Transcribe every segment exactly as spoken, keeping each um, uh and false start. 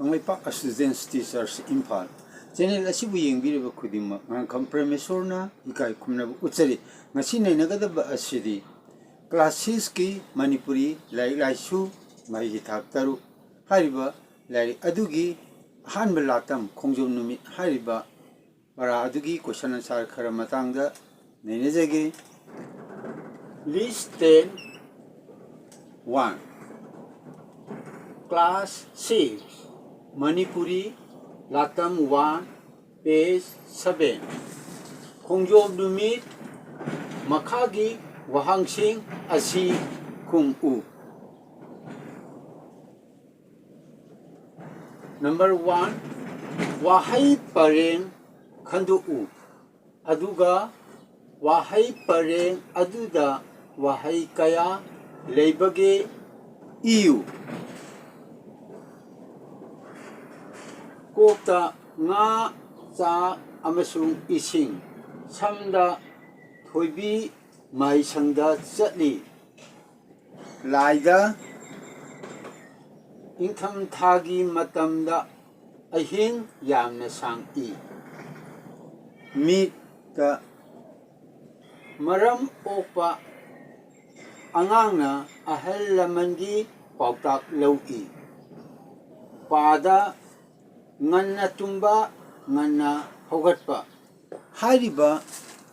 Kangleipak Students Teachers Imphal channel ꯑꯁꯤꯕꯨ ꯌꯦꯡꯕꯤꯔꯤꯕ ꯈꯨꯗꯤꯡꯃꯛ ꯉꯥꯡꯈꯝ ꯄ꯭ꯔꯦꯃꯦꯁꯣꯔꯅ ꯏꯀꯥꯏ ꯈꯨꯝꯅꯕ ꯎꯠꯆꯔꯤ꯫ ꯉꯁꯤ ꯅꯩꯅꯒꯗꯕ ꯑꯁꯤꯗꯤ ꯀ꯭ꯂꯥꯁ ꯁꯤꯛꯁꯀꯤ ꯃꯅꯤꯄꯨꯔꯤ ꯂꯥꯏꯔꯤꯛ ꯂꯥꯏꯁꯨ ꯃꯍꯩꯒꯤ ꯊꯥꯛ ꯇꯔꯨꯛ ꯍꯥꯏꯔꯤꯕ ꯂꯥꯏꯔꯤꯛ ꯑꯗꯨꯒꯤ ꯑꯍꯥꯟꯕ ꯂꯥꯇꯝ ꯈꯣꯡꯖꯣꯝ ꯅꯨꯃꯤꯠ ꯍꯥꯏꯔꯤꯕ ꯄꯔꯥ ꯑꯗꯨꯒꯤ question answer ꯈꯔ ꯃꯇꯥꯡꯗ ꯅꯩꯅꯖꯒꯦ꯫ List ten, one, class six, Manipuri, ꯂꯥꯇꯝ one, page seven꯫ ꯈꯣꯡꯖꯣꯝ ꯅꯨꯃꯤꯠ ꯃꯈꯥꯒꯤ ꯋꯥꯍꯪꯁꯤꯡ ꯑꯁꯤ ꯈꯨꯝꯃꯨ꯫ Number one, ꯋꯥꯍꯩ ꯄꯔꯦꯡ ꯈꯟꯗꯣꯛꯎ꯫ ꯑꯗꯨꯒ ꯋꯥꯍꯩ ꯄꯔꯦꯡ ꯑꯗꯨꯗ ꯋꯥꯍꯩ ꯀꯌꯥ ꯂꯩꯕꯒꯦ ꯏꯌꯨ꯫ ꯀꯣꯛꯇ ꯉꯥ, ꯆꯥꯛ ꯑꯃꯁꯨꯡ ꯏꯁꯤꯡ꯫ ꯁꯝꯗ ꯊꯣꯏꯕꯤ ꯃꯍꯩꯁꯪꯗ ꯆꯠꯂꯤ꯫ ꯂꯥꯏꯗ ꯏꯪꯊꯝꯊꯥꯒꯤ ꯃꯇꯝꯗ ꯑꯍꯤꯡ ꯌꯥꯝꯅ ꯁꯥꯡꯏ꯫ ꯃꯤꯠꯇ ꯃꯔꯝ ꯑꯣꯛꯄ ꯑꯉꯥꯡꯅ ꯑꯍꯜ ꯂꯃꯟꯒꯤ ꯄꯥꯎꯇꯥꯛ ꯂꯧꯏ꯫ ꯄꯥꯗ ꯉꯟꯅ ꯇꯨꯝꯕ, ꯉꯟꯅ ꯍꯧꯒꯠꯄ꯫ ꯍꯥꯏꯔꯤꯕ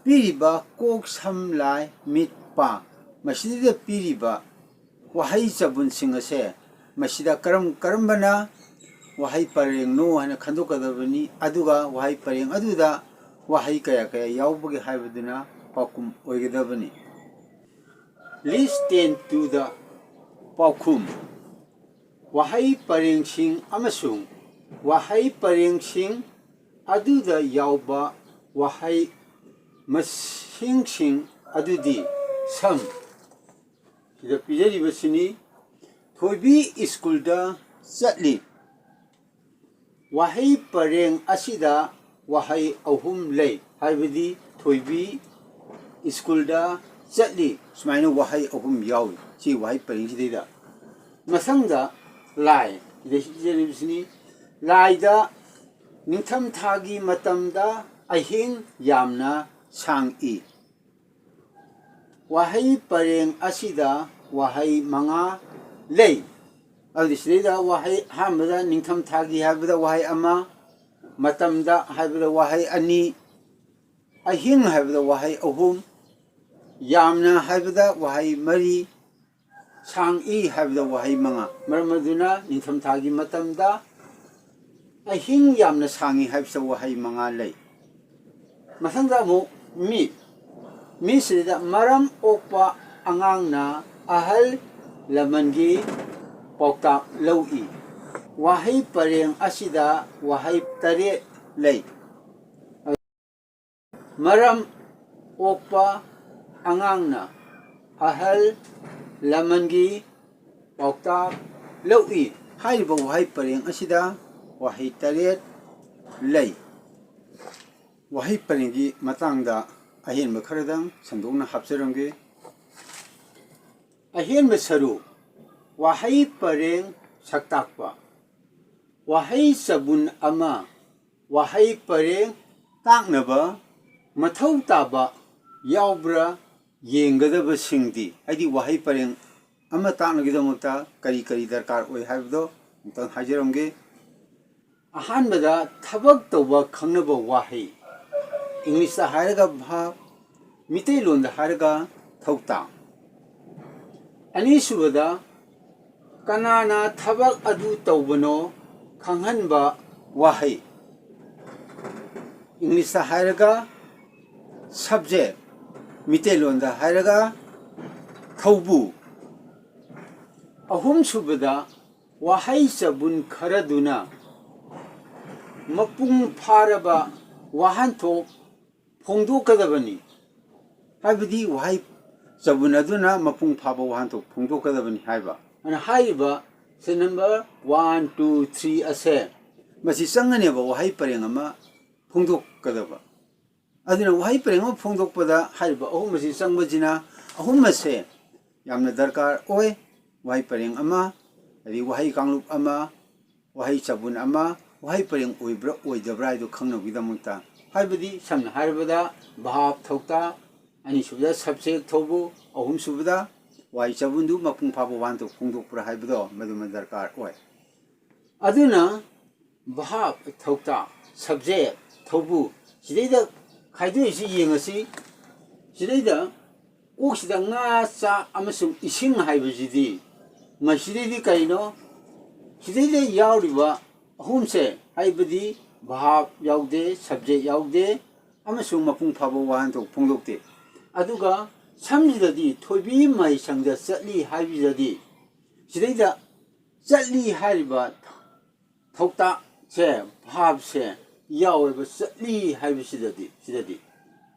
ꯄꯤꯔꯤꯕ ꯀꯣꯛ ꯁꯝ ꯂꯥꯏ ꯃꯤꯠ ꯄꯥ ꯃꯁꯤꯗ ꯄꯤꯔꯤꯕ ꯋꯥꯍꯩ ꯆꯕꯨꯟꯁꯤꯡ ꯑꯁꯦ ꯃꯁꯤꯗ ꯀꯔꯝ ꯀꯔꯝꯕꯅ ꯋꯥꯍꯩ ꯄꯔꯦꯡꯅꯣ ꯍꯥꯏꯅ ꯈꯟꯗꯣꯛꯀꯗꯕꯅꯤ, ꯑꯗꯨꯒ ꯋꯥꯍꯩ ꯄꯔꯦꯡ ꯑꯗꯨꯗ ꯋꯥꯍꯩ ꯀꯌꯥ ꯀꯌꯥ ꯌꯥꯎꯕꯒꯦ ꯍꯥꯏꯕꯗꯨꯅ ꯄꯥꯎꯈꯨꯝ ꯑꯣꯏꯒꯗꯕꯅꯤ꯫ List ten two ꯗ ꯄꯥꯎꯈꯨꯝ, ꯋꯥꯍꯩ ꯄꯔꯦꯡꯁꯤꯡ ꯑꯃꯁꯨꯡ ꯋꯥꯍꯩ ꯄꯔꯦꯡꯁꯤꯡ ꯑꯗꯨꯗ ꯌꯥꯎꯕ ꯋꯥꯍꯩ ꯃꯁꯤꯡꯁꯤꯡ ꯑꯗꯨꯗꯤ ꯁꯝ ꯁꯤꯗ ꯄꯤꯖꯔꯤꯕꯁꯤꯅꯤ꯫ ꯊꯣꯏꯕꯤ ꯁ꯭ꯀꯨꯜꯗ ꯆꯠꯂꯤ꯫ ꯋꯥꯍꯩ ꯄꯔꯦꯡ ꯑꯁꯤꯗ ꯋꯥꯍꯩ ꯑꯍꯨꯝ ꯂꯩ, ꯍꯥꯏꯕꯗꯤ ꯊꯣꯏꯕꯤ ꯁ꯭ꯀꯨꯜꯗ ꯆꯠꯂꯤ, ꯁꯨꯃꯥꯏꯅ ꯋꯥꯍꯩ ꯑꯍꯨꯝ ꯌꯥꯎꯏ ꯁꯤ ꯋꯥꯍꯩ ꯄꯔꯦꯡꯁꯤꯗꯩꯗ꯫ ꯃꯊꯪꯗ ꯂꯥꯏ, ꯁꯤꯗ ꯄꯤꯖꯔꯤꯕꯁꯤꯅꯤ꯫ ꯂꯥꯏꯗ ꯅꯤꯡꯊꯝꯊꯥꯒꯤ ꯃꯇꯝꯗ ꯑꯍꯤꯡ ꯌꯥꯝꯅ ꯁꯥꯡꯏ꯫ ꯋꯥꯍꯩ ꯄꯔꯦꯡ ꯑꯁꯤꯗ ꯋꯥꯍꯩ ꯃꯉꯥ ꯂꯩ꯫ ꯑꯗꯨꯗꯤ ꯁꯤꯗꯩꯗ ꯋꯥꯍꯩ ꯑꯍꯥꯟꯕꯗ ꯅꯤꯡꯊꯝꯊꯥꯒꯤ ꯍꯥꯏꯕꯗ ꯋꯥꯍꯩ ꯑꯃ, ꯃꯇꯝꯗ ꯍꯥꯏꯕꯗ ꯋꯥꯍꯩ ꯑꯅꯤ, ꯑꯍꯤꯡ ꯍꯥꯏꯕꯗ ꯋꯥꯍꯩ ꯑꯍꯨꯝ, ꯌꯥꯝꯅ ꯍꯥꯏꯕꯗ ꯋꯥꯍꯩ ꯃꯔꯤ, ꯁꯥꯡꯏ ꯍꯥꯏꯕꯗ ꯋꯥꯍꯩ ꯃꯉꯥ꯫ ꯃꯔꯝ ꯑꯗꯨꯅ ꯅꯤꯡꯊꯝꯊꯥꯒꯤ ꯃꯇꯝꯗ ꯑꯍꯤꯡ ꯌꯥꯝꯅ ꯁꯥꯡꯏ ꯍꯥꯏꯕꯁꯤꯗ ꯋꯥꯍꯩ ꯃꯉꯥ ꯂꯩ꯫ ꯃꯊꯪꯗ ꯑꯃꯨꯛ ꯃꯤ꯫ ꯃꯤꯁꯤꯗ ꯃꯔꯝ ꯑꯣꯛꯄ ꯑꯉꯥꯡꯅ ꯑꯍꯜ ꯂꯃꯟꯒꯤ ꯄꯥꯎꯇꯥꯛ ꯂꯧꯏ꯫ ꯋꯥꯍꯩ ꯄꯔꯦꯡ ꯑꯁꯤꯗ ꯋꯥꯍꯩ ꯇꯔꯦꯠ ꯂꯩ꯫ ꯃꯔꯝ ꯑꯣꯛꯄ ꯑꯉꯥꯡꯅ ꯑꯍꯜ ꯂꯃꯟꯒꯤ ꯄꯥꯎꯇꯥꯛ ꯂꯧꯏ꯫ ꯍꯥꯏꯔꯤꯕ ꯋꯥꯍꯩ ꯄꯔꯦꯡ ꯑꯁꯤꯗ ꯋꯥꯍꯩ ꯇꯔꯦꯠ ꯂꯩ꯫ ꯋꯥꯍꯩ ꯄꯔꯦꯡꯒꯤ ꯃꯇꯥꯡꯗ ꯑꯍꯦꯟꯕ ꯈꯔꯗꯪ ꯁꯟꯗꯣꯛꯅ ꯍꯥꯞꯆꯔꯝꯒꯦ꯫ ꯑꯍꯦꯟꯕ ꯁꯔꯨꯛ, ꯋꯥꯍꯩ ꯄꯔꯦꯡ ꯁꯛꯇꯥꯛꯄ꯫ ꯋꯥꯍꯩ ꯆꯕꯨꯟ ꯑꯃ ꯋꯥꯍꯩ ꯄꯔꯦꯡ ꯇꯥꯛꯅꯕ ꯃꯊꯧ ꯇꯥꯕ ꯌꯥꯎꯕ꯭ꯔꯥ ꯌꯦꯡꯒꯗꯕꯁꯤꯡꯗꯤ, ꯍꯥꯏꯗꯤ ꯋꯥꯍꯩ ꯄꯔꯦꯡ ꯑꯃ ꯇꯥꯛꯅꯕꯒꯤꯗꯃꯛꯇ ꯀꯔꯤ ꯀꯔꯤ ꯗꯔꯀꯥꯔ ꯑꯣꯏ ꯍꯥꯏꯕꯗꯣ ꯑꯃꯨꯛꯇꯪ ꯍꯥꯏꯖꯔꯝꯒꯦ꯫ ꯑꯍꯥꯟꯕꯗ, ꯊꯕꯛ ꯇꯧꯕ ꯈꯪꯅꯕ ꯋꯥꯍꯩ, ꯏꯪꯂꯤꯁꯇ ꯍꯥꯏꯔꯒ verb, ꯃꯤꯇꯩꯂꯣꯟꯗ ꯍꯥꯏꯔꯒ ꯊꯧꯗꯥꯡ꯫ ꯑꯅꯤꯁꯨꯕꯗ, ꯀꯅꯥꯅ ꯊꯕꯛ ꯑꯗꯨ ꯇꯧꯕꯅꯣ ꯈꯪꯍꯟꯕ ꯋꯥꯍꯩ, ꯏꯪꯂꯤꯁꯇ ꯍꯥꯏꯔꯒ subject, ꯃꯤꯇꯩꯂꯣꯟꯗ ꯍꯥꯏꯔꯒ ꯊꯧꯕꯨ꯫ ꯑꯍꯨꯝꯁꯨꯕꯗ, ꯋꯥꯍꯩ ꯆꯕꯨꯟ ꯈꯔꯗꯨꯅ ꯃꯄꯨꯡ ꯐꯥꯔꯕ ꯋꯥꯍꯟꯊꯣꯛ ꯐꯣꯡꯗꯣꯛꯀꯗꯕꯅꯤ꯫ ꯍꯥꯏꯕꯗꯤ ꯋꯥꯍꯩ ꯆꯕꯨꯟ ꯑꯗꯨꯅ ꯃꯄꯨꯡ ꯐꯥꯕ ꯋꯥꯍꯟꯊꯣꯛ ꯐꯣꯡꯗꯣꯛꯀꯗꯕꯅꯤ ꯍꯥꯏꯕ꯫ ꯑꯗꯨꯅ ꯍꯥꯏꯔꯤꯕ ꯁꯦ number one, two, three ꯑꯁꯦ ꯃꯁꯤ ꯆꯪꯒꯅꯦꯕ ꯋꯥꯍꯩ ꯄꯔꯦꯡ ꯑꯃ ꯐꯣꯡꯗꯣꯛꯀꯗꯕ꯫ ꯑꯗꯨꯅ ꯋꯥꯍꯩ ꯄꯔꯦꯡ ꯑꯃ ꯐꯣꯡꯗꯣꯛꯄꯗ ꯍꯥꯏꯔꯤꯕ ꯑꯍꯨꯝ ꯑꯁꯤ ꯆꯪꯕꯁꯤꯅ, ꯑꯍꯨꯝ ꯑꯁꯦ ꯌꯥꯝꯅ ꯗꯔꯀꯥꯔ ꯑꯣꯏ꯫ ꯋꯥꯍꯩ ꯄꯔꯦꯡ ꯑꯃ, ꯑꯗꯩ ꯋꯥꯍꯩ ꯀꯥꯡꯂꯨꯞ ꯑꯃ, ꯋꯥꯍꯩ ꯆꯕꯨꯟ ꯑꯃ ꯋꯥꯍꯩ ꯄꯔꯦꯡ ꯑꯣꯏꯕ꯭ꯔꯥ ꯑꯣꯏꯗꯕ꯭ꯔꯥ ꯍꯥꯏꯗꯨ ꯈꯪꯅꯕꯒꯤꯗꯃꯛꯇ, ꯍꯥꯏꯕꯗꯤ ꯁꯝꯅ ꯍꯥꯏꯔꯕꯗ verb ꯊꯧꯇꯥꯛ, ꯑꯅꯤꯁꯨꯕꯗ subject ꯊꯧꯕꯨ, ꯑꯍꯨꯝꯁꯨꯕꯗ ꯋꯥꯍꯩ ꯆꯕꯨꯟꯗꯨ ꯃꯄꯨꯡ ꯐꯥꯕ ꯋꯥꯍꯟꯊꯣꯛ ꯐꯣꯡꯗꯣꯛꯄ꯭ꯔꯥ ꯍꯥꯏꯕꯗꯣ ꯃꯗꯨꯃ ꯗꯔꯀꯥꯔ ꯑꯣꯏ꯫ ꯑꯗꯨꯅ verb ꯊꯧꯇꯥꯛ, subject ꯊꯧꯕꯨ ꯁꯤꯗꯩꯗ ꯈꯥꯏꯗꯣꯛꯏꯁꯤ ꯌꯦꯡꯉꯁꯤ꯫ ꯁꯤꯗꯩꯗ ꯀꯣꯛꯁꯤꯗ ꯉꯥ, ꯆꯥꯛ ꯑꯃꯁꯨꯡ ꯏꯁꯤꯡ ꯍꯥꯏꯕꯁꯤꯗꯤ ꯃꯁꯤꯗꯩꯗꯤ ꯀꯩꯅꯣ? ꯁꯤꯗꯩꯗ ꯌꯥꯎꯔꯤꯕ ꯑꯍꯨꯝꯁꯦ, ꯍꯥꯏꯕꯗꯤ verb ꯌꯥꯎꯗꯦ, subject ꯌꯥꯎꯗꯦ, ꯑꯃꯁꯨꯡ ꯃꯄꯨꯡ ꯐꯥꯕ ꯋꯥꯍꯟꯊꯣꯛ ꯐꯣꯡꯗꯣꯛꯇꯦ꯫ ꯑꯗꯨꯒ ꯁꯝꯁꯤꯗꯗꯤ ꯊꯣꯏꯕꯤ ꯃꯍꯩꯁꯪꯗ ꯆꯠꯂꯤ ꯍꯥꯏꯕꯁꯤꯗꯗꯤ ꯁꯤꯗꯩꯗ ꯆꯠꯂꯤ ꯍꯥꯏꯔꯤꯕ ꯊꯧꯇꯥꯛꯁꯦ, verbꯁꯦ ꯌꯥꯎꯋꯦꯕ, ꯆꯠꯂꯤ ꯍꯥꯏꯕꯁꯤꯗꯗꯤ, ꯁꯤꯗꯗꯤ꯫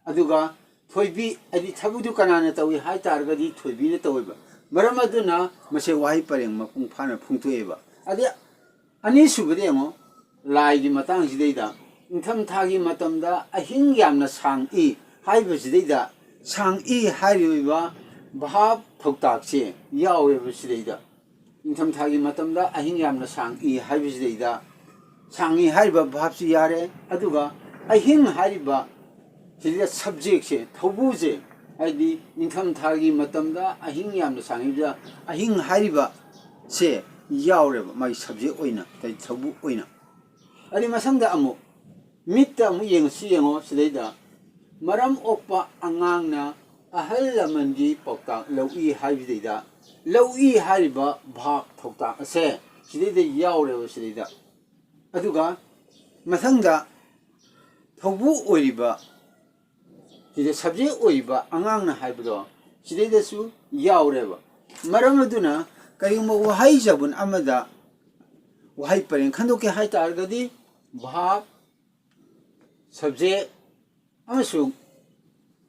ꯑꯗꯨꯒ ꯊꯣꯏꯕꯤ, ꯍꯥꯏꯗꯤ ꯊꯕꯛꯇꯨ ꯀꯅꯥꯅ ꯇꯧꯏ ꯍꯥꯏ ꯇꯥꯔꯒꯗꯤ ꯊꯣꯏꯕꯤꯅ ꯇꯧꯋꯦꯕ꯫ ꯃꯔꯝ ꯑꯗꯨꯅ ꯃꯁꯤ ꯋꯥꯍꯩ ꯄꯔꯦꯡ ꯃꯄꯨꯡ ꯐꯥꯅ ꯐꯣꯡꯗꯣꯛꯑꯦꯕ꯫ ꯑꯗꯩ ꯑꯅꯤꯁꯨꯕꯗ ꯌꯦꯡꯉꯣ, ꯂꯥꯏꯒꯤ ꯃꯇꯥꯡꯁꯤꯗꯩꯗ ꯅꯤꯡꯊꯝꯊꯥꯒꯤ ꯃꯇꯝꯗ ꯑꯍꯤꯡ ꯌꯥꯝꯅ ꯁꯥꯡꯏ ꯍꯥꯏꯕꯁꯤꯗꯩꯗ ꯁꯥꯡꯏ ꯍꯥꯏꯔꯤꯕ verb ꯊꯧꯇꯥꯛꯁꯦ ꯌꯥꯎꯋꯦꯕ ꯁꯤꯗꯩꯗ꯫ ꯅꯤꯡꯊꯝꯊꯥꯒꯤ ꯃꯇꯝꯗ ꯑꯍꯤꯡ ꯌꯥꯝꯅ ꯁꯥꯡꯏ ꯍꯥꯏꯕꯁꯤꯗꯩꯗ ꯁꯥꯡꯏ ꯍꯥꯏꯔꯤꯕ verbꯁꯤ ꯌꯥꯔꯦ꯫ ꯑꯗꯨꯒ ꯑꯍꯤꯡ ꯍꯥꯏꯔꯤꯕ ꯁꯤꯗ subjectꯁꯦ, ꯊꯧꯕꯨꯁꯦ, ꯍꯥꯏꯗꯤ ꯅꯤꯡꯊꯝꯊꯥꯒꯤ ꯃꯇꯝꯗ ꯑꯍꯤꯡ ꯌꯥꯝꯅ ꯁꯥꯡꯉꯤꯕꯁꯤꯗ ꯑꯍꯤꯡ ꯍꯥꯏꯔꯤꯕꯁꯦ ꯌꯥꯎꯔꯦꯕ ꯃꯥꯒꯤ subject ꯑꯣꯏꯅ, ꯍꯥꯏꯗꯤ ꯊꯧꯕꯨ ꯑꯣꯏꯅ꯫ ꯑꯗꯩ ꯃꯊꯪꯗ ꯑꯃꯨꯛ ꯃꯤꯠꯇ ꯑꯃꯨꯛ ꯌꯦꯡꯉꯁꯤ, ꯌꯦꯡꯉꯣ ꯁꯤꯗꯩꯗ, ꯃꯔꯝ ꯑꯣꯛꯄ ꯑꯉꯥꯡꯅ ꯑꯍꯜ ꯂꯃꯟꯒꯤ ꯄꯥꯎꯇꯥꯛ ꯂꯧꯏ ꯍꯥꯏꯕꯁꯤꯗꯩꯗ, ꯂꯧꯏ ꯍꯥꯏꯔꯤꯕ verb ꯊꯧꯇꯥꯛ ꯑꯁꯦ ꯁꯤꯗꯩꯗ ꯌꯥꯎꯔꯦꯕ ꯁꯤꯗꯩꯗ꯫ ꯑꯗꯨꯒ ꯃꯊꯪꯗ ꯊꯧꯕꯨ ꯑꯣꯏꯔꯤꯕ, ꯁꯤꯗ subject ꯑꯣꯏꯔꯤꯕ ꯑꯉꯥꯡꯅ ꯍꯥꯏꯕꯗꯣ ꯁꯤꯗꯩꯗꯁꯨ ꯌꯥꯎꯔꯦꯕ꯫ ꯃꯔꯝ ꯑꯗꯨꯅ ꯀꯔꯤꯒꯨꯝꯕ ꯋꯥꯍꯩ ꯆꯕꯨꯟ ꯑꯃꯗ ꯋꯥꯍꯩ ꯄꯔꯦꯡ ꯈꯟꯗꯣꯛꯀꯦ ꯍꯥꯏ ꯇꯥꯔꯒꯗꯤ verb, subject ꯑꯃꯁꯨꯡ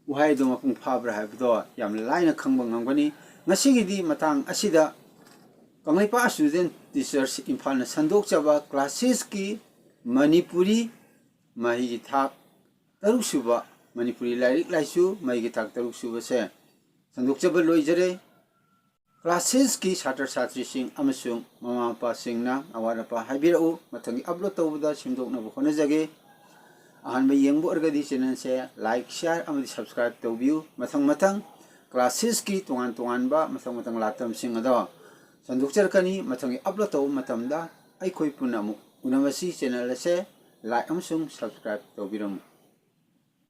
ꯋꯥꯍꯩ ꯑꯗꯨ ꯃꯄꯨꯡ ꯐꯥꯕ꯭ꯔꯥ ꯍꯥꯏꯕꯗꯣ ꯌꯥꯝꯅ ꯂꯥꯏꯅ ꯈꯪꯕ ꯉꯝꯒꯅꯤ꯫ ꯉꯁꯤꯒꯤꯗꯤ ꯃꯇꯥꯡ ꯑꯁꯤꯗ Kangleipak Student Teachers ꯏꯝꯐꯥꯜꯅ ꯁꯟꯗꯣꯛꯆꯕ class sixꯀꯤ Manipuri ꯃꯍꯩꯒꯤ ꯊꯥꯛ ꯇꯔꯨꯛ ꯁꯨꯕ, ꯃꯅꯤꯄꯨꯔꯤ ꯂꯥꯏꯔꯤꯛ ꯂꯥꯏꯁꯨ ꯃꯍꯩꯒꯤ ꯊꯥꯛ ꯇꯔꯨꯛ ꯁꯨꯕꯁꯦ ꯁꯟꯗꯣꯛꯆꯕ ꯂꯣꯏꯖꯔꯦ꯫ Class sixꯀꯤ ꯁꯥꯇ꯭ꯔ ꯁꯥꯇ꯭ꯔꯤꯁꯤꯡ ꯑꯃꯁꯨꯡ ꯃꯃꯥ ꯃꯄꯥꯁꯤꯡꯅ ꯑꯋꯥꯠ ꯑꯄꯥ ꯍꯥꯏꯕꯤꯔꯛꯎ꯫ ꯃꯊꯪꯒꯤ upload ꯇꯧꯕꯗ ꯁꯦꯝꯗꯣꯛꯅꯕ ꯍꯣꯠꯅꯖꯒꯦ꯫ ꯑꯍꯥꯟꯕ ꯌꯦꯡꯕ ꯑꯣꯏꯔꯒꯗꯤ channelꯁꯦ like, share ꯑꯃꯗꯤ subscribe ꯇꯧꯕꯤꯌꯨ꯫ ꯃꯊꯪ ꯃꯊꯪ class sixꯀꯤ ꯇꯣꯉꯥꯟ ꯇꯣꯉꯥꯟꯕ ꯃꯊꯪ ꯃꯊꯪ ꯂꯥꯇꯝꯁꯤꯡ ꯑꯗꯣ ꯁꯟꯗꯣꯛꯆꯔꯛꯀꯅꯤ꯫ ꯃꯊꯪꯒꯤ upload ꯇꯧꯕ ꯃꯇꯝꯗ ꯑꯩꯈꯣꯏ ꯄꯨꯟꯅ ꯑꯃꯨꯛ ꯎꯅꯃꯁꯤ꯫ Channel ꯑꯁꯦ like ꯑꯃꯁꯨꯡ subscribe ꯇꯧꯕꯤꯔꯝꯃꯨ꯫